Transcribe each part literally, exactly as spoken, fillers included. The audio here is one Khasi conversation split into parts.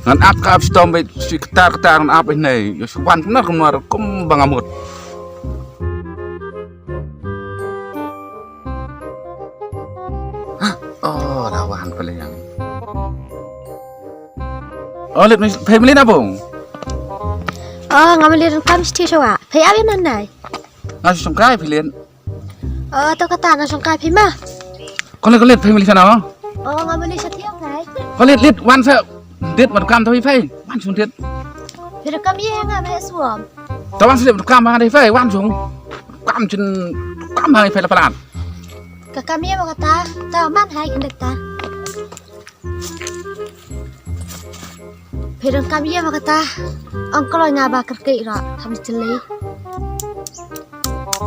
Ngan ap ka ap stom beit shi ktar ktar ngan ap ine. Yo shi wan kumno kumno kum ba nga mut. Oh, la wan pale yang. Oh, leit phai mlien na bung. Oh, nga mlien kam sti shawa. Phai abi nan nai. Nga sum kai philien. Oh, to kata nga sum kai phi ma. Ko leit ko leit phai mlien sana. Oh, nga mlien sa thiam nai. Ko leit leit wan sa. Dit mat kam to phai. Wan sum dit. Phi kam ye nga me suam. To wan sa dit kam ha dei phai wan sum. Kam chin kam ha phai la palat. Ka kam ye ma kata. Ta man hai kindet ta. Phi donkam ïa ma kata. Ong kloi nga ba kyrkieh ruh ha mi chili.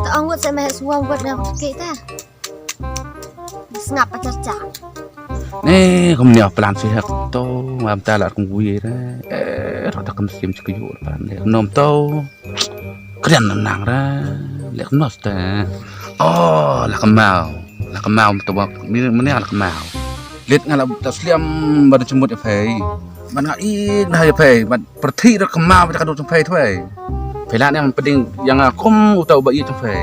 Ta ong wut sa meh suwang wut nga kyrkieh ta. Sngap pa charcha. Ne kum nia plan si hak to ngam ta la kum wui re. Eh, rada kam sim chikyu plan ne nom to. Krian nang ra lek nos ta. Oh, la kemau. La kemau mtawak. Mini mini la kemau. Lit nga la ta sliam ba da chumut ya phai. Ban nga i na ya phai. Ban perthi da kemau ba da kadu chum phai thwai. Phai la ne man peding yang nga kum uta uba i chum phai.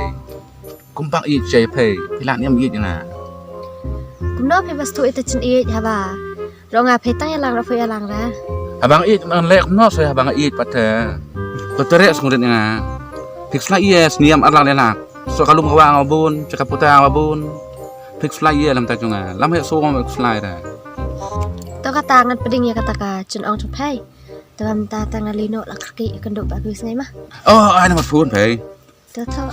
Kum bang i chai phai. Phai la ne man i nga. Kumno phai bas tu ita chin i haba. Ro nga phai tang ya lang ro phai ya lang ra. Habang i man lek no so habang i pat. Ko tere sngudin nga. Fix la i sniam arlang lelak. So kalum ka wang bun, chaka puta bun. Fix la i lam ta chunga. Lam he so fix la ra. To kata ngan peding ya kata ka chun ong chum phai. Tabam ta ta ngali no la kaki kanduk ba ku sngai ma. Oh, ai na phone phai. To to.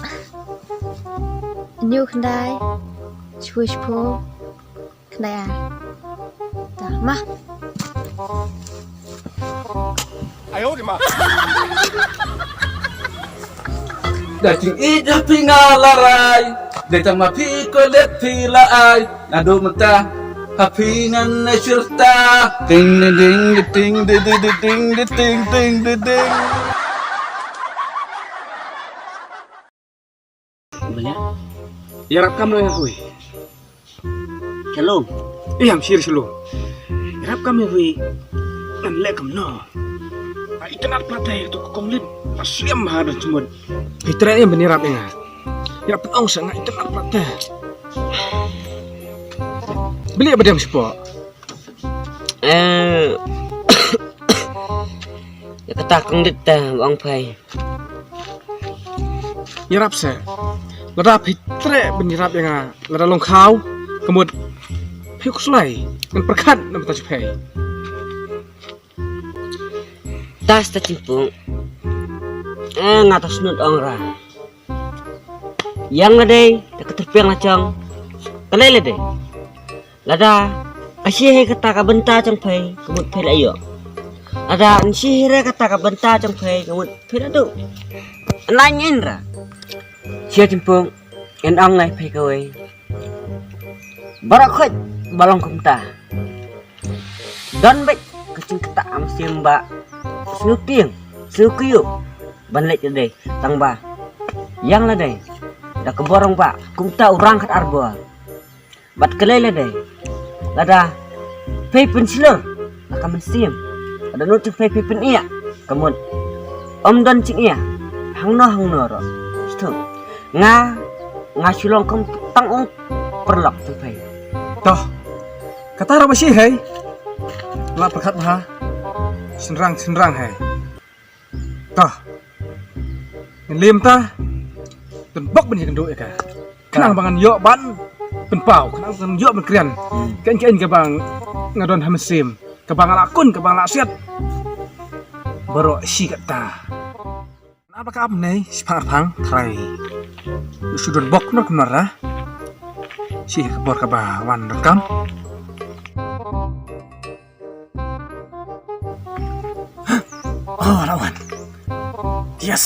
Nyu khandai. Chpu chpu. Khandai a. Ta ma. Ayo di ma. Da jingïeit ha phi nga la rai. Da tang ma phi ko let phi la ai. Naduh mynta ha phi ngan na shirta. Ting ding ding ding ding ding ding ding ding ding ding ding. Banya. Ïarap kam noh ïa hui. Shalom. Ïam shir shalom. Ïarap kam ïa hui. Ngan leh kam noh. Ai itynnad plat te tu kong lin. Asliam ha da chmut. Ïa treh ïam ban ïarap ïa nga. Ïarap pynong sa nga itynnad plat te. Beli ba dem sipok. Eh. Ïa kata kong dit te ba ong phai. Ïarap se. Lada phi treh ban ïarap ïa nga lada long khaw ka mut phi khuslai ngan pyrkhat na bynta jong phi. Tas ta chingpung. Eh, nga ta snud ong ra. Yang la dei ta ka tyrpeng la chong. Ka lei la dei. Lada ka shi he kata ka bynta chong phi ka mut phi la ïoh. Lada an shi he re kata ka bynta chong phi ka mut phi la duh. An la nyin ra. Sia chingpung. An ong ngai phi kawei. Baroh khoit ba long kumta. Don beit ka jingkata am sim ba. Sngewtieng sngewkyiuh ban leit la dei tang ba. Yang la dei da ka borong ba kumta u rang khat arbor. Bad ka lei la dei lada phi pynshlur la ka mynsiem lada nud jong phi phi pynïa ka mut. Ym don jingïa hangno hangno ruh. Stu nga nga shu long kum tang ung paralok jong phi. Toh kata ruh ba shi hei. La pyrkhat bha. Synrang synrang hei. Toh. Ngan lem ta. Don bok ban ïakynduh ïa ka. Khnang ba ngan ïoh ban pynpaw khnang ba ngan ïoh ban krian. Kein kein kaba nga don ha mynsiem kaba nga la kun kaba nga la siat. Baroh shi katta. Na ba ka ap nei shiphang arphang trai. Shu don bok nor kynor ra. Shi ka bor kaba wan donkam. Oh, la wan. Yes.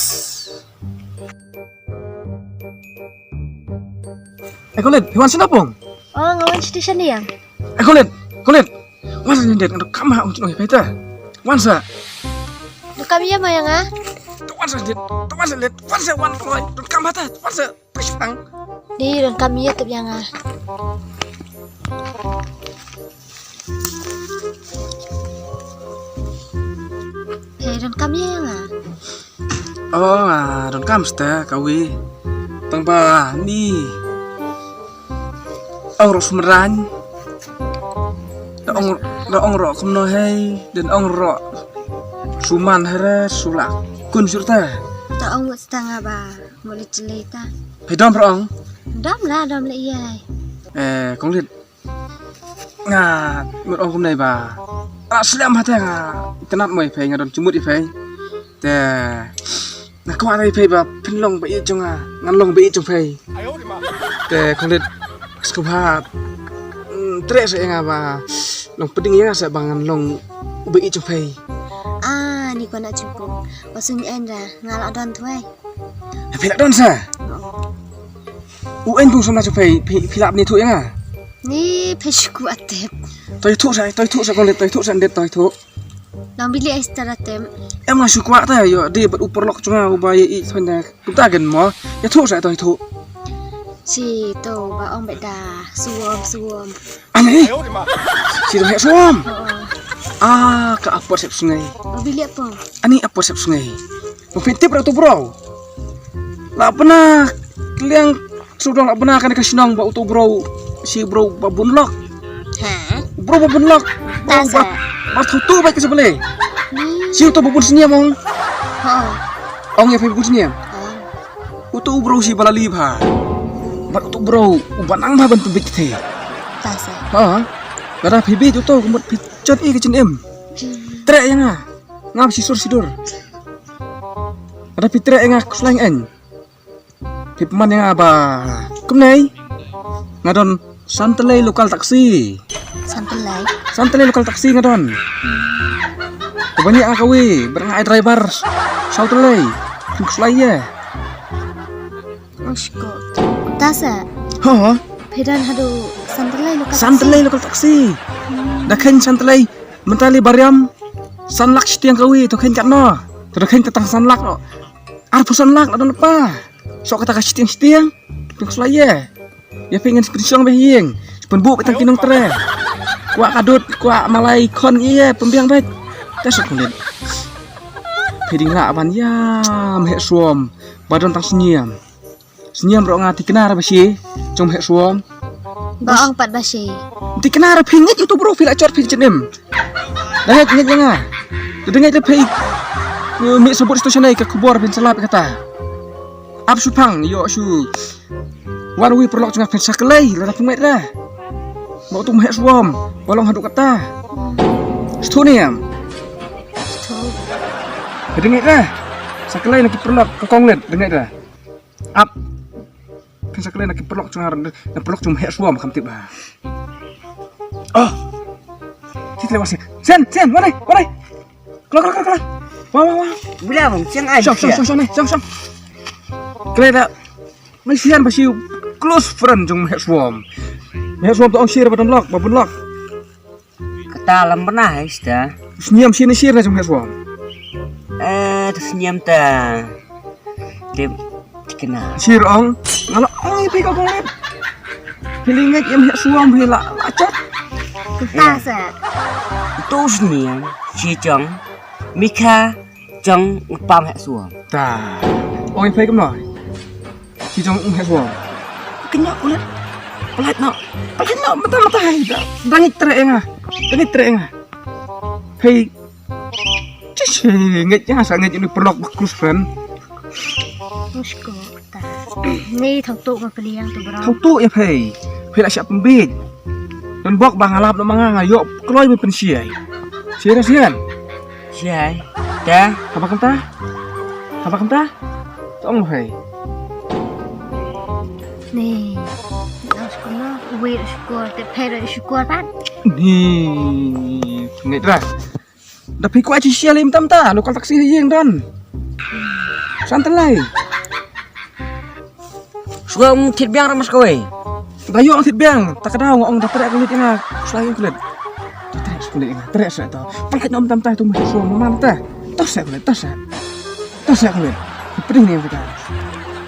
Eh, Colin, phi wan shano pung? Oh, nga wan station ïa. Eh, Colin, Colin. Wan sa ndet, nga kam ha ung chnong peta. Wan sa. Donkam ïa ma ïa nga. Wan sa ndet, wan sa let, wan sa wan kloi, donkam ha ta, wan sa. Pishpang. Dei donkam ïa tip ïa nga. Kam ïa nga. Oh, nga don kam sta ka wi. Tang ba ni. Ong rok sumran. Da ong da ong rok kumno hei, dan ong rok suman heret sulak. Kun surta. Ta ong sta nga ba muli cili ta. Hei dom rok ong. Dom la dom le ïai. Eh, kong lit. Nga mut ong kumne ba. Ala slem hata nga. Itynnat mo ïa phi nga don jingmut ïa phi. Te nga kwah ïa phi ba phin long ba ïeit jong nga, ngan long ba ïeit jong phi. Te kong lit sngewbha treh sa ïa nga ba long pdeng ïa nga sa ba ngan long ba ïeit jong phi. Ah, ni ko na chumpung. Ba sung en ra nga la don thwai. Phi la don sa. U en pung samla jong phi, phi la ni thu ïa nga. Ni phi shu kwah tip. Toi thu sa, toi thu sa kong lit, toi thu sa ndet toi thu. Nang bili ai stara tem. Em nga shu kwah ta ïoh di bad u paralok jong nga uba ïa i thon da. Kumta gen mo. Ïa thu sa to ïa thu. Shi to ba ong bad da suom suom. Ani. Shi to hek suom. Oh. Ah, ka apot sep sungai. Ba bili apa? Ani apot sep sungai. Mo phin tip ra to bro. La pernah kliang sudong la pernah kan ka shnong ba uto bro si bro ba bun lok. Ha? Bro ba bun lok. Bro ba ba tho to ba ka sebele. Si uto ba bun sniam ong. Ha. Ong ya phi bun sniam. Uto bro si balali ba. Ba uto bro u ba nang ba ban pebit te. Tasa. Ha. Kada phi bit uto kumut phi chot i ka chen em. Trek ya nga. Ngam si sur sidur. Kada phi trek ya nga kusleng en. Tip man ïa nga ba kumne. Nga don Santalei local taxi. Santalei. Santalei local taxi nga don. Te ba ngi ïa ka wi ba nga ai driver. Santalei. Kum slai ye. Oshko. Tasa. Ha ha. Phi don hadu Santalei local taxi. Santalei local taxi. Da khein Santalei. Mentali bariam. San lak shitiang ka wi to khein kat no. To da khein ta tang san lak no. Arphew san lak na don pa. Sok kata ka shitiang shitiang. Pynslai ye. Ya pyngen pynshong beh ying. Pynbu betang kinong tre. Kwah kadut kwah malai khon ye pynbiang bet. Te sok kulit. Piding la ban ya meh suom. Badon tang sniam. Sniam ro nga tikna ra bashi. Jong meh suom. Ba ong pat bashi. Tikna ra phi ngit itu bro phi la chot phi jenim. Dangit ngit nga. Dangit le phi. Mi sabut station ai ka khubor phin salap kata. Ap su phang yo su. Wan wi perlok jong nga phin saklei la phin ngit ra. Mo tu meh suom. Balong hadu kata. Stu niam. Stu. Dangit ra. Saklei na ki perlok ka konglet dangit ra. Ap. Kan sa kle na ki perlok chung har na perlok chung heh suam kham tip ba. Oh. Sit le wasi. Sen, sen, wane, wane. Klo, klo, klo, klo. Wa, wa, wa. Bila bang, siang ai. Shong, shong, shong, shong, shong, shong. Kle da. Mai sian ba siu close friend chung heh suam. Heh suam to ong shir ba don lok, ba bun lok. Kata lam pernah hai sta. Sniam sini sir na jong heh suam. Eh, tu sniam ta. Tip kena. Sir ong, ngala ong ipi ka kong lip. Feeling ngai yam heh suam hila la chot. Kata sa. Tu sniam si jong Mikha jong ngpam heh suam. Ta. Ong ipi kemno. Ki jong um heh suam. Kynnoh kulit. Palat noh. Palat noh mata mata hai da. Dangit trek nga. Dangit trek nga. Hei. Chichi ngit nga sa ngit ini perlok ba close friend. Musko ta. Ni thau tu ma peliang tu bro. Thau tu ya hei. Hei la siap pembit. Dan bok ba ngalap nama nga nga yok kloi mi pensiai. Serius yan. Siai. Dah. Haba kenta? Haba kenta? Tong hei. Ni. Dah sekolah, wait sekolah, te pera sekolah pat. Ni. Ngit dah. Dah pikir aja sial im tam ta, lokal taksi yang dan. Santai. Shuwa ong thit biang ra mas kawei. Da ïoh ong thit biang, ta ka daw nga ong da trek kulit nga, shuwa ong kulit. Da trek kulit nga, trek sa to. Pangkat nom tam tai tu mah shuwa mam ta. To sa kulit, to sa. To sa kulit. Pedih ni kita.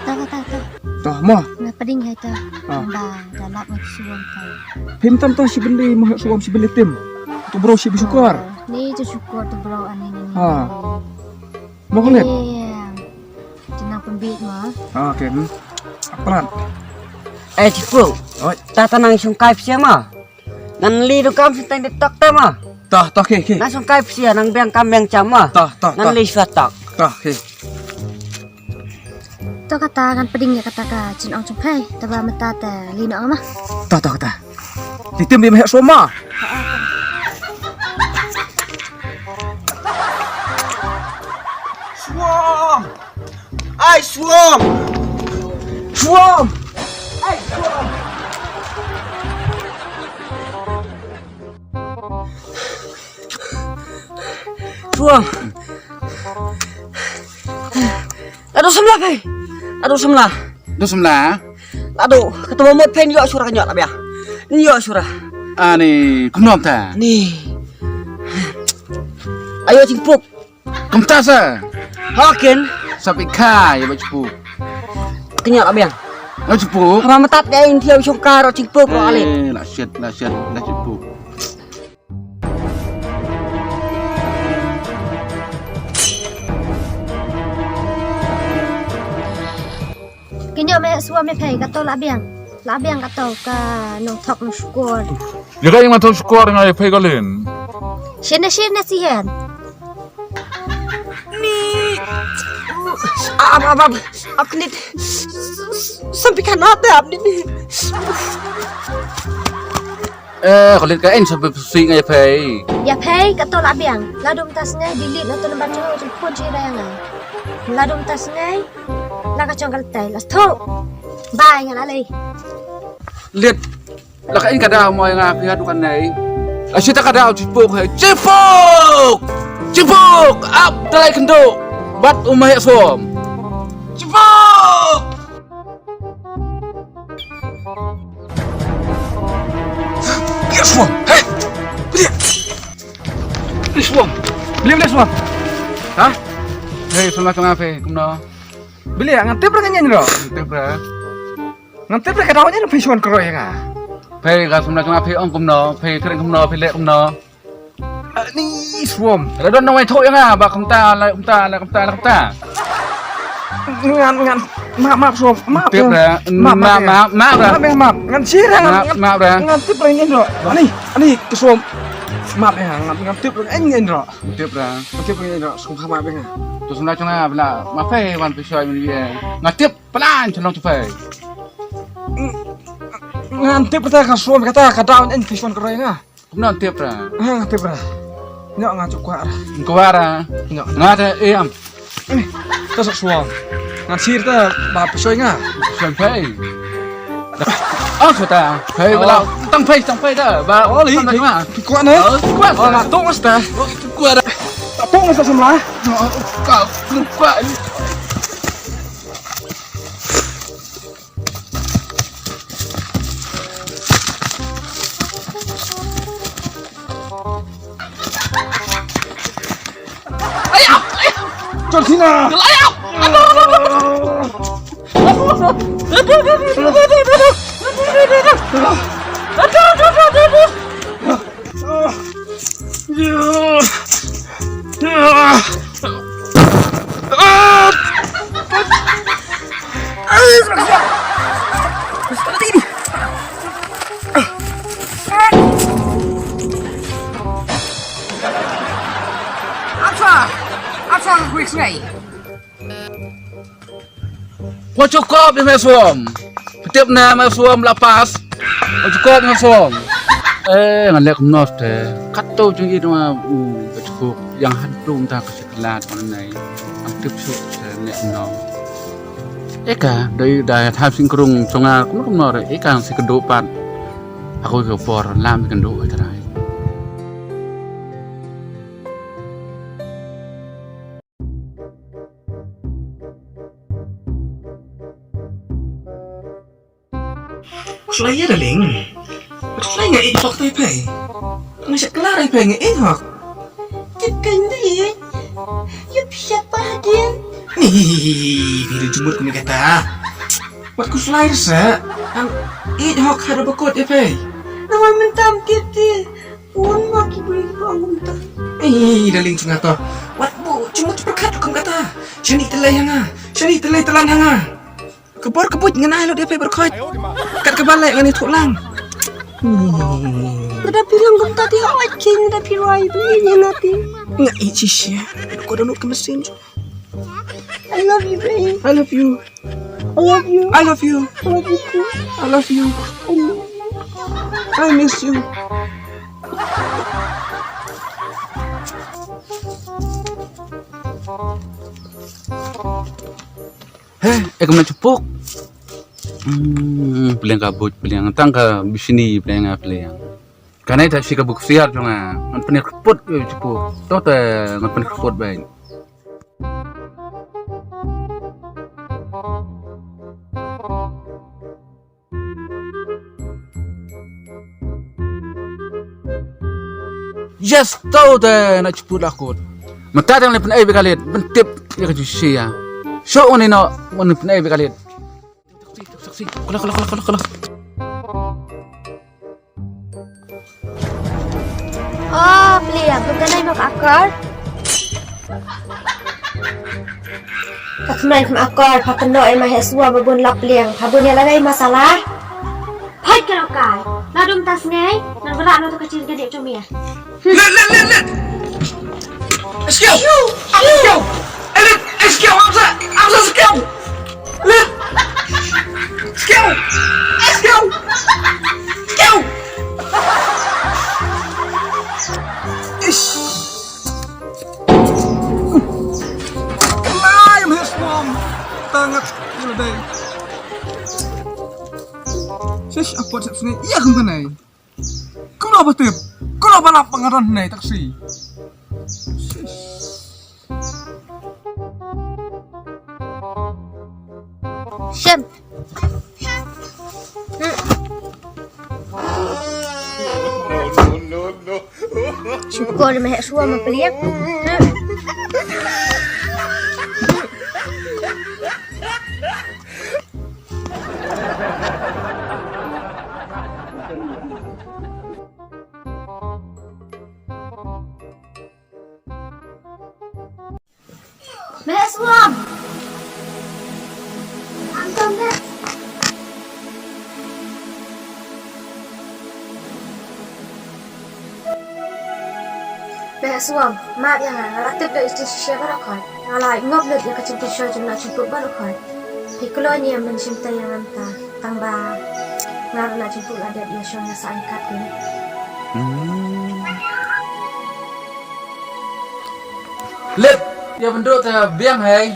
Ta ta ta ta. To mo. Na pedih hai ta. Ah. Ba da lap shuwa ta. Phim tam to si beli mah shuwa si beli tim. Tu bro si bersyukur. Ni je syukur tu bro ani ni. Ha. Mo klet. Ïa. Te nang pynbit mo. Ah, okay. Hmm. Plat. Eh, Chipu. Oi. Ta ta nang shong kai psia mo. Ngan li dukam sinteng de tok te mo. Tah, tah, okay, okay. Nang shong kai psia, nang biang kam biang cham mo. Tah, tah, ngan tah. Li sua tok. Tah, okay. To kata ngan pdeng ïa kata ka jingong jong phi. Taba mynta te li noh ma. Tah, tah, kata. Ti tim di meh soma. Suam. Ai suam. Suam. Ai suam. Suam. Aduh samla phi. Aduh samla. Aduh samla. Aduh, kata ba mut phi ni ïoh sura ka ñiot la biang. Ni ïoh sura. Ani kumno ta. Ni. Ayo jingpuk. Kumta sa. Hakin. Sa pi kha ïa ba jingpuk. Ka ñiot la biang. Ba jingpuk. Haba matat ka in thiaw shong ka ro jingpuk ro alin. Eh, la shit, la shit, la jingpuk. Kynjoh me sua me phei kato la biang. La biang kato ka nongthok nongshukor. Ïa ka ïing nongthok nongshukor nga ïa phei ka lin. Shin na shin na sian. Ni. Ap ap ap ap knit. Sampi kanat ap ni. Eh, ka leit ka en sa phi nga ïa phei. Ïa phei kato la biang. La dum ta sngai delete na to number jong jong phone jong ïa nga. La dum ta sngai. La ka jong ka leit la tho. Bye nga la lei. Leit. La ka en ka daw mo ïa nga phi ha dukan nei. La shita ka daw chipuk hai. Chipuk! Chipuk! Ap dalai kendo. Bat umai som. Chipuk! Yes, Wong. Hei. Beli. Yes, Wong. Beli, beli, Wong. Hah? Hei, sumla tengah, hei. Kumno? Beli, ngan tip ra ngan nyen ro. Tip ra. Ngan tip ra ka daw nyen phi shon kroi nga. Hei, ka sumla tengah, hei, ong kumno. Hei, kren kumno, hei, lek kumno. Ani suam. Ra don nang wai tho ïa nga ba kumta la kumta la kumta la kumta. Ngan ngan map map suam map. Tip ra. Map map map ra. Map map ngan sir ngan map ra. Ngan tip ra ngan ro. Ani ani ke suam. Map ïa ngan ngan tip ra ngan ro. Tip ra. Tip ra ngan ro suam map ïa nga. Tu sumna chunga bla map phai wan pi soi mi ïa. Ngan tip plan chalong tu phai. Ngan tip kata ka suam kata ka daw ngan pi soi kroi nga. Kumno tip ra? Ha, tip ra. Nyo nga chuk kwah ra. Kwah ra. Nyo. Nga te em. Ni, ta sok suang. Ngan sir ta ba psoi nga. Psoi phai. Oh, kata. Phai bala. Tang phai, tang phai ta. Ba. Oh, li. Kwah na. Kwah. Oh, nga tong asta. Kwah ra. Tong asta semla. Ka kwah. John Cena. Apa? Apa wik sngai? Wa chukop ïa me suam. Tip na me suam la pas. Wa chukop ïa me suam. Eh, ngan lek kumno te. Kato jong i dong u wa chukop. Yang han tum ta ka sikla ta nai. Ang tip su te lek kumno. Eka dei da thap sing krung chonga kumno kumno re. Eka si kendo pat. Aku ke por lam kendo ka trai. Khuslai ïa darling. Khuslai nga ïeit hok tai phai. Nga shah klar ai phai nga ïeit hok. Tip kan dei. Ïa phi shah pa hadien. Ni, ni da jumut kumne kata. Wat khuslai sa. Ang ïeit hok hada bakut ïa phai. Nawai mynta tip ti. Wan ma ki briew ba ong kumta. Ei, darling jong nga to. Wat bu, jingmut pyrkhat kum kata. Shani te lei ha nga. Shani te lei te lan ha nga. Ka bor ka buit ngan ai lut ïa phi baroh khoit. Kat kaba leh ngan ïathuh lang. Nada phi long kumta te hooid ki nada phi rwai bri ïa nga te. Nga ïeit shisha. Ko dohnud ka mynsiem. I love you, babe. I love you. I love you. I love you. I love you too. I love you. I miss you. He, eh, kumno chupuk? Hmm, pliang ka buit, pliang tang ka bishni, pliang nga pliang. Kane ta shi ka buk siar jong nga, ngan pynir kput, eh, chupuk. To te ngan pynir kput bain. Yes, to te na chiput la kut. Mynta dang le pynai bikalit, pyntip ïa ka jusia. Sho uni no, uni pynai bikalit. Taxi, taxi. Kala, kala, kala, kala, kala. Oh, pliang, kumta nai mo ka akor. Ka khmai khmai akor, pha kynnoh ïa ma Heswa ba bun lap pliang, pha bun ïa lada ïa masala. Phai ka lokai, la dum ta snei, nan berak no to ka chin ka dik to mia. Lit, lit, lit, lit. Eskiu. Eskiu. Elit, eskiu, amsa, amsa eskiu. Lit. Eskiu. Eskiu. Eskiu. Ish. Lai meh swam. Tangat ila dai. Shish, apot sep sini. Iya kung kanai. Kumno ba tip? Kumno ba lap pangatan nei taksi? Shem. Syukur meh suwa ma pliang. Meh suam. Antam deh. Meh suam, map ïa nga, nga la tip da isti shisha baroh khoit. Nga la ngop lut ïa ka jingpynshoi jong na jingput baroh khoit. Phi kloi ne em ban shim tai ïa nga mynta, tang ba nga ruh na jingput la dep ïa shong ïa sa angkat kane. Hmm. Lip, ïa bynduh te biang hei.